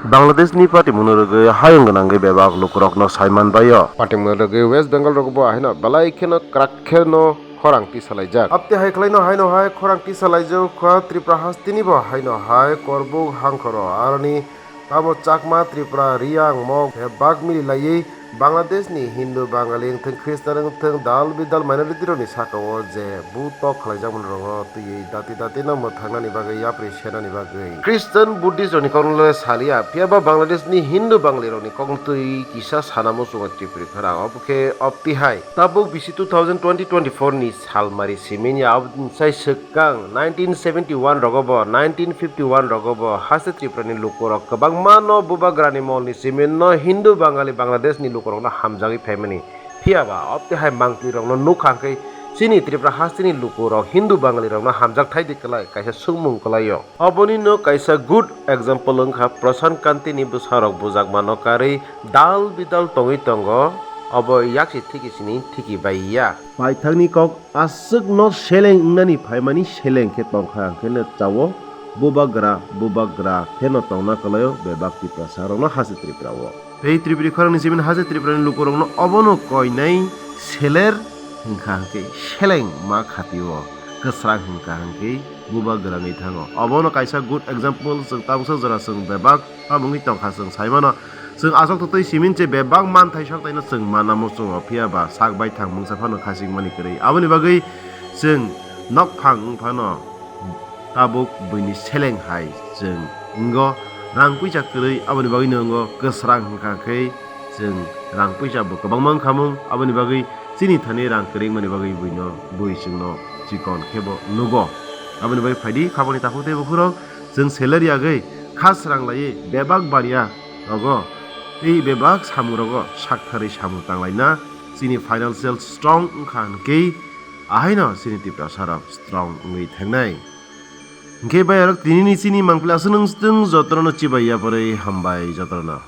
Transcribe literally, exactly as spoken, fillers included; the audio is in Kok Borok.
Bangladesh ni patimungno rwgwi hayung gwnangwi bebak lukurokno saiman bai-o. Patimungno rwgwi West Bengal rogo bo haino belai kheno kwrak kheno khorang tisalaijak. Abte hai khlaino haino hai khorang tisalaijak kha Tripura hasteni bo haino hai Korbuk hangkhoro aroni tamo Chakma, Tripura, Riyang, Mog bebak mili laiwi Bangladesh ni Hindu Bangali wngthwng, Christian wngthwng, dal bidal minority rokni sakao je butok khlaijakmani rogo twiwi dati dati no mwthangnani bagwi yapri senani bagwi. Christian Buddhist rokni kokno le salia, phiya ba Bangladesh ni Hindu Bangali rokni kokno twi kisa sana muchungo Tripuri khorang. Obo khe opti hai. Tabuk bisi two thousand twenty twenty-four ni salmari simi ya, abo sai swkang nineteen seventy-one rogo bo, nineteen fifty-one rogo bo haste Tripura ni lukurok kwbangma no bubagrani mol ni simi no Hindu Bangali Bangladesh ni lukurok no hamjagwi phaimani. Phiya ba opti hai mangtwi rokno nukha hwnkhe chini Tripura hasteni lukurok Hindu Bangali rokno hamjak thai di kwlai kaisa swngmung kwlaio. Oboni no kaisa good example wngkha Prashant Kanti ni bwsarok bujakmano karwi dal bidal tongwi tongo, obo yaksi thiki sini thiki bai ya. Paithakni kok aswkno seleng wngnani phaimani seleng khe tongkha hwnkhe no chao, bubagra bubagra kheno tongna kwlaio bebak Tiprasarokno haste Tripura o. Tei Tripuri khorangni simi haste Tripurani lukurokno obono koinai seler hwnkha hwnkhe seleng ma khatio, kwsrang hwnkha hwnkhe bubagra wngwi thango. Obono kaisa good example chwng tabuksa jora chwng bebak tabuk wngwi tongkha chwng saimano. Chwng aswk totwi simin che bebak manthai soktaino chwng manna muchungo, phiya ba sak baithang mungsa phano khachikmani kwrwi. Aboni bagwi chwng nokphang wng phano tabuk buini seleng hai chwng wngo rang puisa kwrwi, aboni bagwino wngo kwsrang hwnkha khe chwng rang puisa bo kwbangma wngkhamung, aboni bagwi chini thani rang kwrwi wngmani bagwi buino bui chwngno chikon khebo nugo. Aboni bagwi phaidi khaboni takhuk tei bukhurok chwng salary agwi kha srang laiwi bebak bariya rogo tei bebak samungrogo saktharwi samung tanglaina chini financial strong wngkha hwnkhe ahaino chini Tiprasarok strong wngwi thangnai. Hwnkhe bayarok tinini chini mangpili aswk nwng jotono chibai yapharwi hambai jotono.